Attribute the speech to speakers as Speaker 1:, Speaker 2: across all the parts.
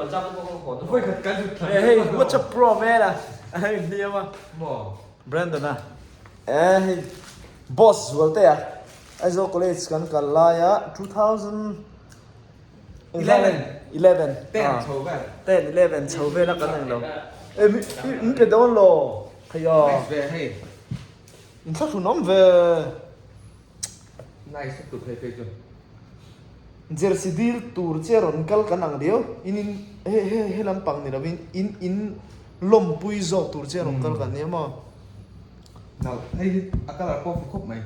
Speaker 1: Hei what's up bro man a a inhliam a Brandon a eh hei boss zual te a Aizawl college kan kal laia 2011 10 11 chho vela kan englo eh min pe dawn lo hei a inthlahrun awm ve.
Speaker 2: Nice lutuk hei phei chu.
Speaker 1: Jersey dil tur che rawn kal kan ang riau in in he he he lampang ni lovin in in lawmpui zawk tur che rawn kal kan nia maw.
Speaker 2: Nalh hei hi a colour pawh a fu khawp mai.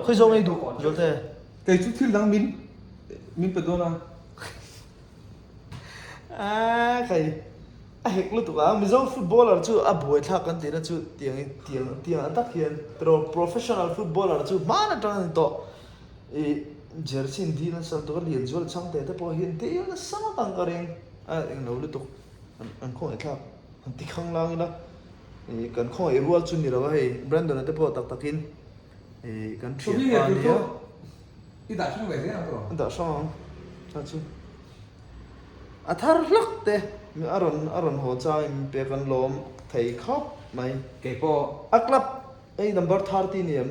Speaker 1: Khawi zawng ei duh Zualte.
Speaker 2: Kei chu thil dang min min pe dawn a.
Speaker 1: Aaa kai a hek lutuk a, Mizo footballer chu a buaithlak kan tihna chu tiang in tiang tiang ang tak hian pero professional footballer chu hman atang a ni tawh ih jersey in dil nasa lutuk a lian zual chhangte te pawh hian dil nasa ngawt ang ka ring a englo lutuk an an khawngaihthlak han ti khang lang ila ih kan khawngaih rual chu ni lo a hei Brandon a te pawh tak tak in ih kan thianpa a nia.
Speaker 2: I dah hrang ve zel ang tawh.
Speaker 1: A dah hrang ang ta chu. A thar hlak te a rawn a rawn haw chang in pek an lawm thei khawp mai.
Speaker 2: Kei pawh.
Speaker 1: A club hei number 30 ni em?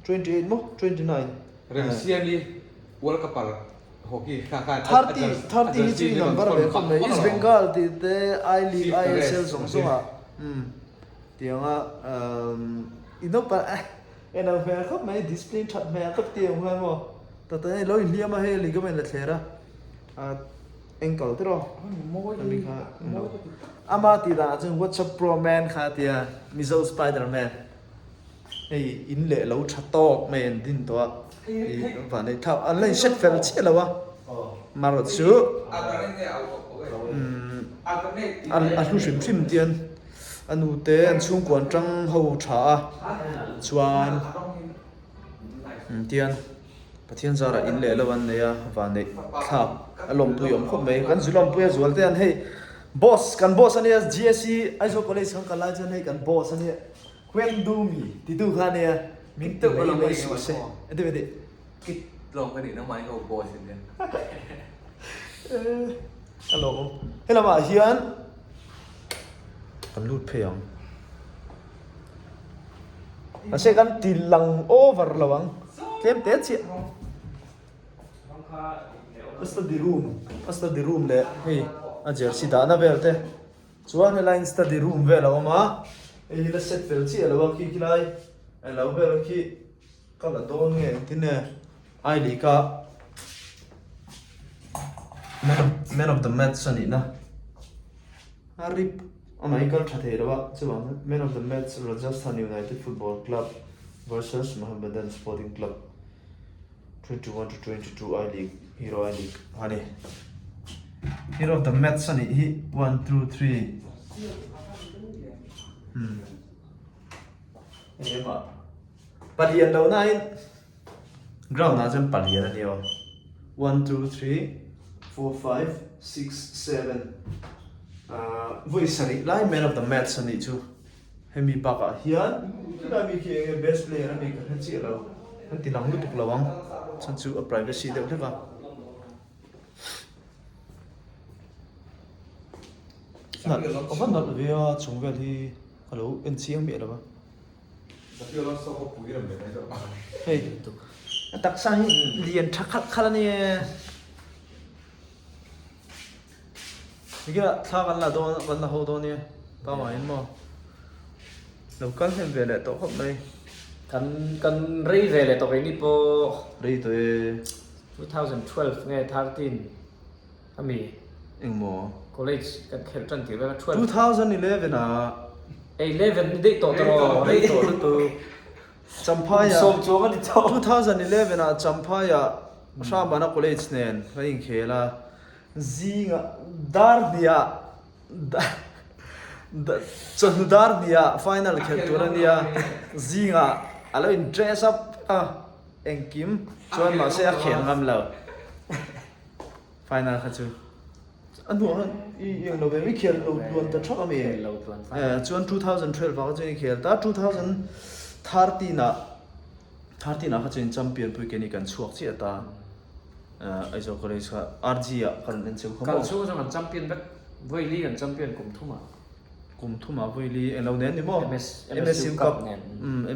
Speaker 1: 28 maw? 29.
Speaker 2: Remsiami World Cup ah hockey kha khan
Speaker 1: 30 30 hi chu i number ve khawp mai. East Bengal tih te I League ISL zawng zawng ah umm tiang a umm i naupang eh. En ang hmel khawp mai, discipline that hmel khawp ti ang huai maw? Tata hei lo inhliam a, hei ligament la thler a, ah ankle te rawh ami kha ama tih danah chuan whatsapp pro man kha a tia Mizo spider man hei in leh lo tha tawk mai an din tawh a ih vanneih thlak an la inset fel chiah lo a marawh chu umm a hlu hrim hrim tian. A nu te an chhungkua an tang ho tha a chuan tian Pathian zarah in leh lo an nei a vanneih thlak a lawmpui awm khawp mai kan zu lawmpui a zual te an hei boss kan boss a nia GSC Aizawl college kan kal lai chuan hei kan boss a nia When do me ti tu kha a nia min ti mai mai suh se a ti ve
Speaker 2: Kit lawng ka nih na mai ho boss in nia.
Speaker 1: A lawm he lamah hian kan lut phei ang mahse kan ti lang over lo ang tlem te chiah a study room a study room leh hei a jersey dahna vel te chuan helaiin study room vel a awm a hei hi la set fel chiah lo a khi khilai alo vel khi ka la dawn nge engtin nge. I League a man of the match a nihna a rip amah hi kal tha thei lo a chuvang man of the match Rajasthan United Football Club versus Mohammedan Sporting Club 21 to 22 I League Hero I League a ni hero of the match a nih hi 1 2 3 hmm eng emaw palian lo nain Ground ah chuan palian a ni aw one two three four five six seven ahh vawi sarih lai man of the match a nih chu hemi bakah hian khilai mi khi enge best player a ni ka hre chiah lo an ti lang lutuk lo ang chhan chu a privacy deuh hlek a. A va nalh ve a chung vel hi ka lo en chiang miah lo va. Hei a taksa hi lian tha khalh khalh a ni e tikhian thla kan la dawn kan la ho dawn nia pangaiin maw lo kal hnem ve leh tawh khawp mai
Speaker 3: kan kan rei ve leh tawh keini pawh
Speaker 1: rei tawh e
Speaker 3: 2012 nge 13 Ami
Speaker 1: engmaw?
Speaker 3: College kan khelh tan tir vek a 12.
Speaker 1: 2011 ah.
Speaker 3: 11 ni daih tawh tawh rei tawh lutuk.
Speaker 1: Champhai ah.
Speaker 3: Sawm chuang a ni tawh.
Speaker 1: 2011 ah Champhai ah Hramana College nen kan inkhel a. Zingah dar hnih ah chawhnu dar hnih ah final khelh tur a nia. Zingah a lo in dress up a engkim chuan mahse a khel ngam lo. Final kha chu a hnuah khan i eng lo ve i khel lo tluan ta thak a mi?
Speaker 3: Khel lo tluan ta.
Speaker 1: Eh chuan 2012 ah kha chuan i khel ta 2013 ah 13 ah kha chuan champion pui ke ni kan chhuak chiah ta. Aizawl College kha RG ah ka rawn en cheu kha maw?
Speaker 3: Kal chhung zawng an champion vek, vawi an champion kum thumah.
Speaker 1: Kum thumah vawi englo nen ni maw?
Speaker 3: MSU Cup nen.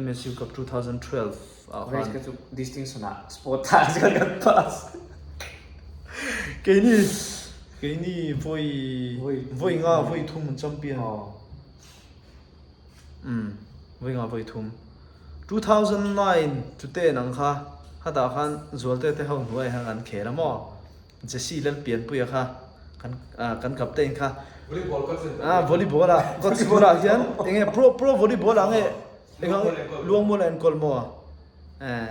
Speaker 1: MSU Cup 2012 ah khan.
Speaker 3: Race kha chu distinction ah sport ah chuan kan pass.
Speaker 1: Keini keini vawi vawi nga vawi thum an champion. Umm vawi nga vawi thum. 2009 chute nang kha khatah khan Zualte te ho hnuai khan kan khel a maw? Jesse Lalpianpuia kha kan kan captain kha
Speaker 2: Volleyball coach a ni
Speaker 1: ah volleyball ah coach bulah hian eng nge pro pro volleyball ah nge eng ang Luangmual a enkawl maw? Eh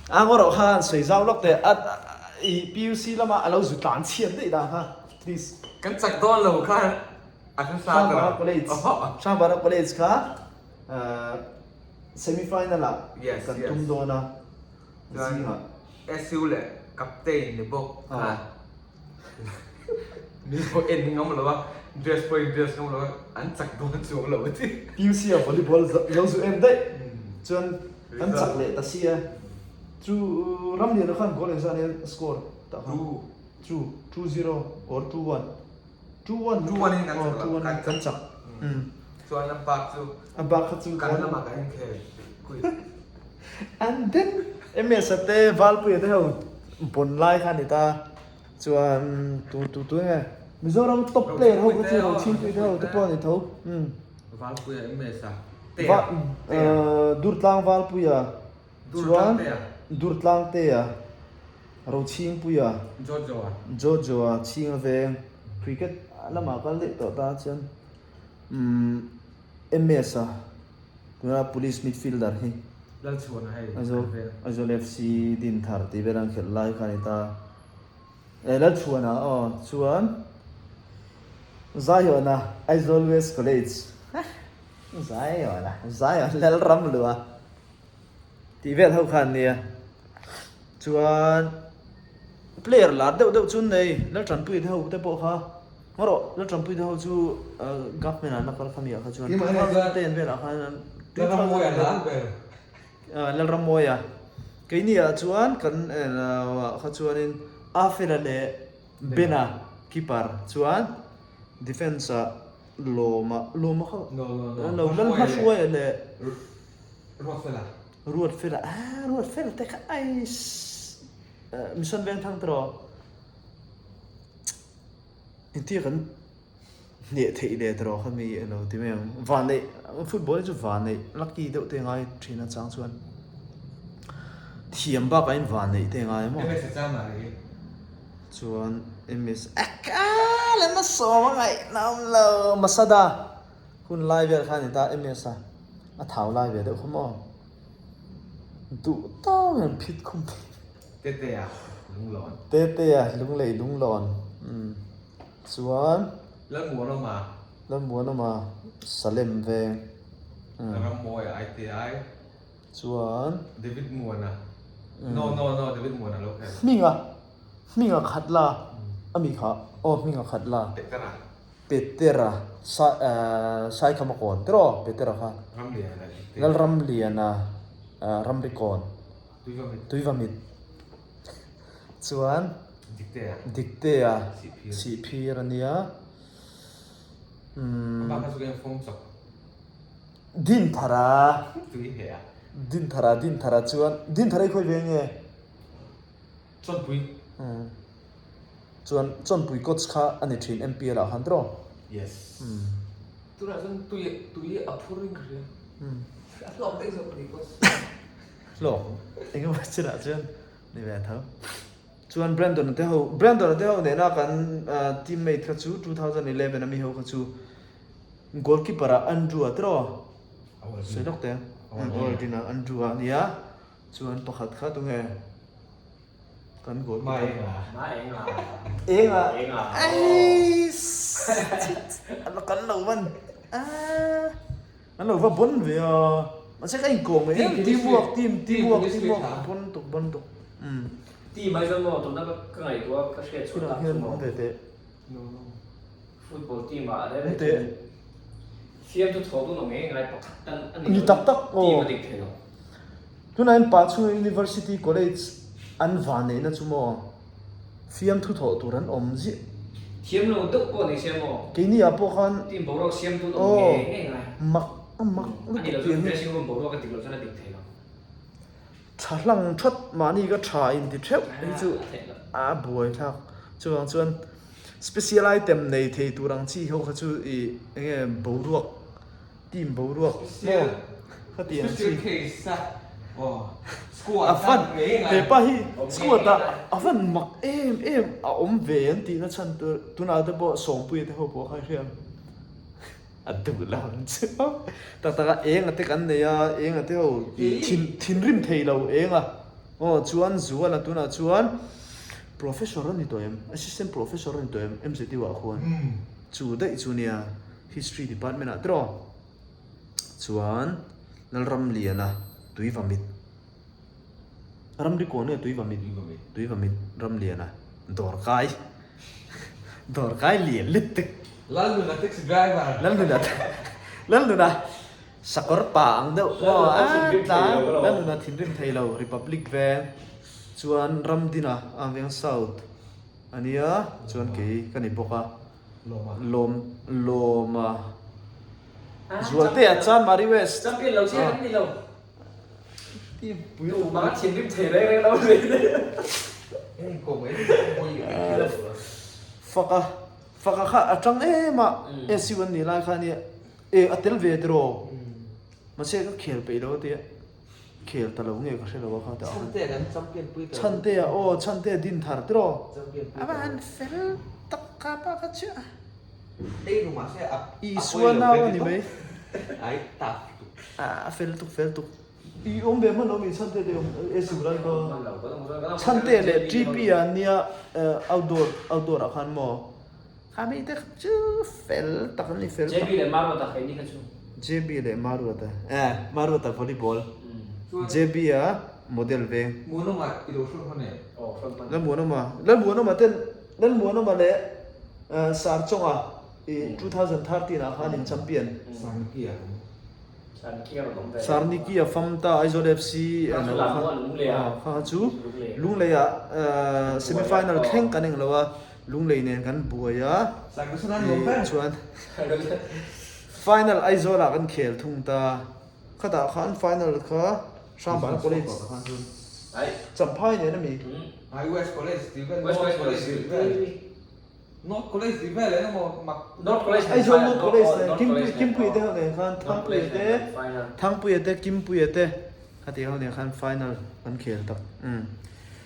Speaker 1: a ngaw rauh khan sawi zau lawk teh a i PUC lama a lo zu tlan chhiat daih dan kha please.
Speaker 2: Kan chak dawn lo khan a hre sa ta
Speaker 1: lo. College Hrangvara College kha semi final ah kan tum dawn a zingah.
Speaker 2: SU leh captain ni bawk kha min pawh en ngam lo a, dress pawh in dress ngam lo a, an chak dawn chuang lo a ti.
Speaker 1: PUC ah volleyball lo zu em daih chuan an chak leh ta si a, chu Ramliana khan goal engzah nia score tah khan 2 2 0 or 2 1. 2-1
Speaker 2: 2-1 in kan chak
Speaker 1: lo, kan kan chak.
Speaker 2: Chuan a bak chu
Speaker 1: a bak kha chu
Speaker 2: kan lamah kan inkhel quiz.
Speaker 1: And then MS a te Valpuia te ho bon lai kha ni ta chuan tu tu tu nge Mizoram top player ho kha chu Rochhingpui te ho te pawh a ni tho.
Speaker 2: Valpuia MS a te a
Speaker 1: Durtlang Valpuia chuan Durtlang te a Rochhingpuia,
Speaker 2: Jojoa,
Speaker 1: Jojoa chhing a veng, cricket lamah kal daih tawh ta chuan umm MS a tuna police midfielder hi
Speaker 2: Lalchhuana hei an veng.
Speaker 1: Aizawl FC Dinthar tih vel an khelh lai kha a ni ta. Eh Lalchhuana aw chuan Zaiawna Aizawl West College Zaiawna Zaiawn Lalramlua Tih vel ho khan nia. Chuan player lar deuh deuh chu nei Laltanpui te ho te pawh kha ngaw rawh Laltanpui te ho chu government ah la kal kha mi ah kha chuan 2010 velah khan Lalrammawia keini ah chuan kan ah kha chuanin Afela leh Bena keeper chuan defence ah Lawma Lawma kha lo Lalhmahruaia leh
Speaker 2: Ruatfela.
Speaker 1: Ruatfela ah Ruatfela te kha ais Mission Vengthang tiraw engtia kan hneh theih leh tiraw kha mi alo ti mai ang vanneih football hi chu vanneih lucky deuh te ngai thin a chang chuan thiam bakah in vanneih te ngai maw
Speaker 2: MS a chang mah hi
Speaker 1: chuan MS a kal an la sawm a ngaihnawm lo Masada Hun lai vel kha a ni ta MS a, a thau lai ve deuh kha maw? Duh tawk in phit khum thei.
Speaker 2: Tetea lunglawn.
Speaker 1: Tetea lunglei lunglawn. Umm chuan.
Speaker 2: Lalmuanawma.
Speaker 1: Lalmuanawma Salem veng.
Speaker 2: Umm. Rammawi ITI.
Speaker 1: Chuan.
Speaker 2: David Muana. No no no David Muana lo kher.
Speaker 1: Hminga Hminga khat la ami kha aw Hminga khat la.
Speaker 2: Petera.
Speaker 1: Petera Saikhama kawn tiraw Petera kha Lalramliana Ramrikawn Tuivamit chuan Diktea Sihphir a nia Dinthara Dinthara Dinthara chuan Dinthara i khawi ve nge?
Speaker 2: Chawnpui.
Speaker 1: Chuan Chawnpui coach kha a ni thin MPL ah khan tiraw?
Speaker 2: Yes. Tunah chuan tui tui a phur in ka hria. A hlawk daih zawk a ni coach.
Speaker 1: Hlawk eng emaw chinah chuan ni ve tho. Chuan Brandon te ho Brandon te ho nena kan teammate kha chu 2011 ami ho kha chu goalkeeper ah Andrew a tiraw? Sawi lawk teh ang. Awaldin ah Andrew a nia. Chuan pakhat kha tunge kan goal
Speaker 2: Ma enga.
Speaker 3: Ma enga.
Speaker 1: Enga.
Speaker 3: Enga.
Speaker 1: Eiss. Kan lo van. An lo va bon ve a. Mahse ka inkawm mai em teamwork team teamwork teamwork bon tuk bon tuk.
Speaker 3: Um. Team ai chuan maw tuna ka ngaihtuah ka hriat chhuah tak chu maw.
Speaker 2: No no.
Speaker 3: Football team ah reng reng fiamthu thawh dun awm ngei ngai pakhat tan a ni
Speaker 1: Ni tak tak aw.
Speaker 3: Team a dik thei lo.
Speaker 1: Tunah hian Pachhunga University College an van neihna chu maw? Fiamthu thawh tur an awm ziah.
Speaker 3: Thiam lo deuh pawh ni se maw?
Speaker 1: Keini ah pawh khan.
Speaker 3: Team boruak siamtu an awm ngei ngei ngai.
Speaker 1: Mak a mak lutuk
Speaker 3: Ani lo chuan dressing room boruak a dik loh chuan a dik thei lo.
Speaker 1: Tha hlang that mahni ka tha inti theuh hi chu a buai thlak. Chuvang chuan special item nei thei tur ang chi ho kha chu i enge boruak Team boruak maw ka ti ang chi. A van hepa hi squad ah a van mak em em a awm ve an tih na chhan tur tunah te pawh Sawmpuia te ho pawh kha hria a duh lo ang chu tak tak a eng a te kan nei a eng a te ho thin thinrim thei lo eng a aw chuan Zuala tunah chuan professor a ni tawh em assistant professor a ni tawh em M_Z_U ah khuan chu daih chu nia. History department ah tiraw chuan Lalramliana Tuivamit Ramrikawn nge Tuivamit Tuivamit Ramliana dawrkai dawrkai lian lutuk
Speaker 2: Lalnuna taxi driver
Speaker 1: Lalnuna Lalnuna sakawr pa ang deuh maw a tlan Lalnuna thinrim thei lo Republic veng chuan Ramdina Veng South ania chuan kei ka ni bawk a. Lawm lawm a Zualtea chuan Mari West
Speaker 3: Champion lo chiah an ni lo. Tumah a thinrim thei reng reng lo mai le.
Speaker 1: Faka faka kha a tang em a SU an nih lai kha ania e a tel ve tiraw mahse ka khel peih lo a tia. Khel ta lo nge ka hre lo a kha tah khan.
Speaker 2: Chhantea kan champion pui ta lo.
Speaker 1: Chhantea aw Chhantea din thar tiraw.
Speaker 2: Champion pui
Speaker 1: ta lo. A va han fel tak kha pa kha chiah.
Speaker 2: Ei ru mahse a
Speaker 1: Isua nau a ni mai.
Speaker 2: Ai tak tuk.
Speaker 1: A fel tuk fel tuk. I awm ve hman lo mi Chhantea te awm e siu lai kha. Chhantea leh TP ah nia outdoor outdoor ah khan maw. Kha mi te chu fel tak an ni fel tak.
Speaker 3: JB leh Maruata kha ini kha chu.
Speaker 1: JB leh Maruata eh Maruata volleyball JB a model veng.
Speaker 2: Muanawma i lo hrawn hman em?
Speaker 3: Aw hrawn hman.
Speaker 1: Lalmuanawma Lalmuanawma ten Lalmuanawma leh Sarchawnga i 2013 ah khan in champion.
Speaker 2: Sarnikia.
Speaker 1: Sarniki a fam ta Aizawl FC a lo kha kha kha chu Lunglei ah semi final thleng kan eng lo a Lunglei nen kan buai a chuan final Aizawl ah kan khel thung ta khatah khan final kha Hrangban College Champhai nen ami.
Speaker 2: North College tih vel eng emaw mak
Speaker 3: North College nen
Speaker 1: Aizawl North College nen
Speaker 3: North
Speaker 1: Kimpuia
Speaker 3: College nen
Speaker 1: Kimpuia te ho nen khan
Speaker 3: North
Speaker 1: Thangpuia
Speaker 3: College
Speaker 1: te
Speaker 3: nen kan final.
Speaker 1: Thangpuia te Kimpuia te khati ho nen khan final kan khel tak umm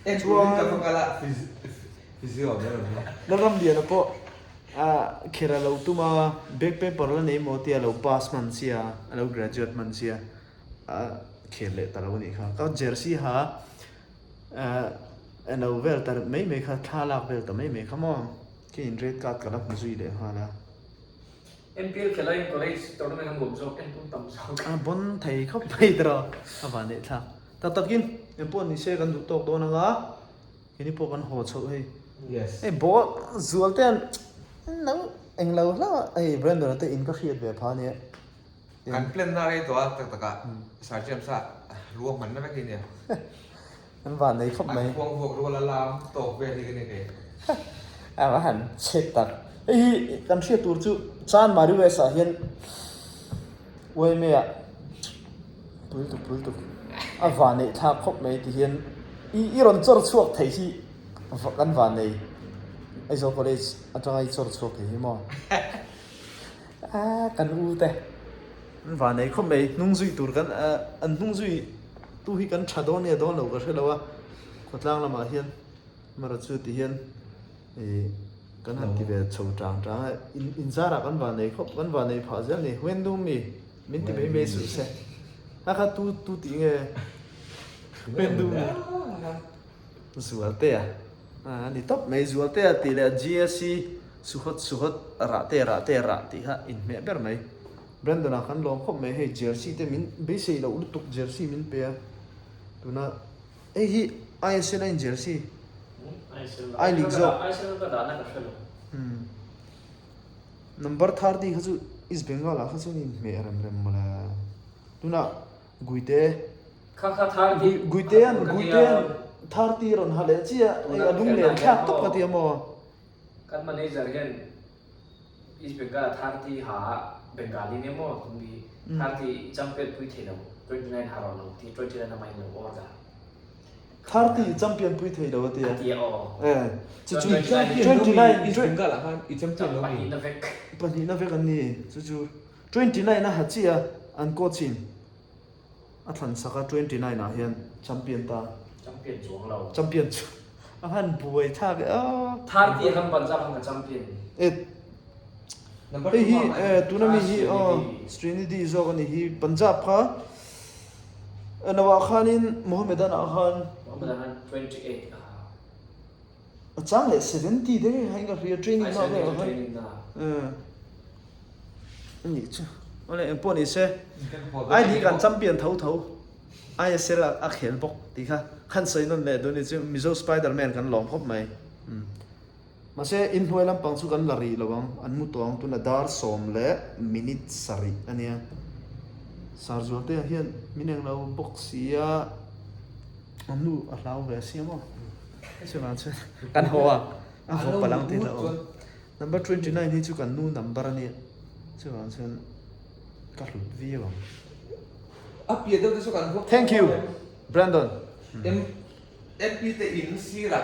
Speaker 2: En turin ka va kal a physio a ber awm a.
Speaker 1: Lalramliana pawh ah kher a lo tum a back paper la nei maw tia a lo pass hman sia a lo graduate hman sia a khel leh ta lo a nih kha ka jersey ha Ahh alo vel ta mai mai kha thla lak vel ta mai mai kha maw khi in red card ka la hmu zui leh nghal a.
Speaker 3: MPL khelh aiin college tournament a nuam zawk en tum tam zawk.
Speaker 1: A bawn thei khawp mai tiraw a van leh thlak. Tak takin engpawh ni se kan duh tawk dawn anga keini pawh kan haw chhoh hei.
Speaker 2: Yes.
Speaker 1: Hei ball zual te an no englo hlauh a hei Brandon a te in ka hriat ve pha ania.
Speaker 2: Kan plan na rei tawh a tak tak ah Sir James a ruahman na vek hi nia.
Speaker 1: An van nei khawp mai.
Speaker 2: An khuang vuak rual a lam tawk vel hi ka ni kei.
Speaker 1: A va han che tak. Hei hi kan hriat tur chu Chanmari West ah hian YMA ah pul tuk pul tuk a van neih thlak khawp mai ti hian i i rawn chawr chhuak thei hi kan van nei Aizawl College atanga i chawr chhuak thei hi maw. Ah kan u te an van nei khawp mai hnung zui tur kan ah an hnung zui tu hi kan tha dawn nge dawn lo ka hre lo a khawtlang lamah hian amaherawh chu ti hian ih kan han ti ve chho tang tang a in inzarah kan van nei khawp kan van nei phah zel a ni huan dum mi min ti mai mai suh se a kha tu tu tih nge huan dum mi Zualtea a ni tawp mai Zualtea tih leh GSC Suhawt suhawt rah te rah te rah tih kha inhmeh ber mai. Brandon ah kan lawm khawp mai hei jersey te min beisei loh lutuk jersey min pe a tuna hei hi ISL a in jersey I league zawk umm number 30 kha chu East Bengal ah kha chuan inhmeh rem rem mawle tuna Guite
Speaker 3: Kha kha thar hi
Speaker 1: Guitean Guitean. 30 rawn ha leh chiah hei a lunglen thlak tawp ka ti a maw?
Speaker 3: Kan manager hian East Bengal a 30 ha Bengali nia maw tum hi 30 champion pui thei lo 29 ha rawh lo ti 29 a main lo order.
Speaker 1: 30 champion pui thei lo a tia.
Speaker 3: A tia aw.
Speaker 1: Eh chu chu
Speaker 2: 29 East Bengal ah khan i champion lo mi.
Speaker 3: Pahnihna vek.
Speaker 1: Pahnihna vek an ni chu chu 29 a ha chiah a an coach in. A thlan sak a 29 ah hian champion ta.
Speaker 3: Champion chuang lo.
Speaker 1: Champion chu a han buai thlak e a.
Speaker 3: 30 han Punjab han ka champion.
Speaker 1: E hei hi e tuna mi hi aw Srinidhi zawk a ni hi Punjab kha no ah khanin Mohammedan ah khan.
Speaker 3: Mohammedan han 28 a.
Speaker 1: A chang leh 70 te kha in ka hria training na vel ah khan. A nih chu. Awle eng pawh ni se I League an champion tho tho ISL a khel bawk tih kha khan sawi nawn leh dun ni chu Mizo Spiderman kan lawm khawp mai. Mahse inhnuai lampang chu kan la rih lo ang an mu tawh ang tuna dar 10 leh minute 7 a nia. Sarzualtea hian min eng lo bawk sia a nu a hlau ve sia maw chuvang chuan kan haw a a haw palang tih la awm. Number 29 hi chu kan nu number a nia chuvang chuan ka hlut viau ang.
Speaker 2: A pian deuh te chu kan
Speaker 1: Thank you Brandon.
Speaker 2: MP te in sirah.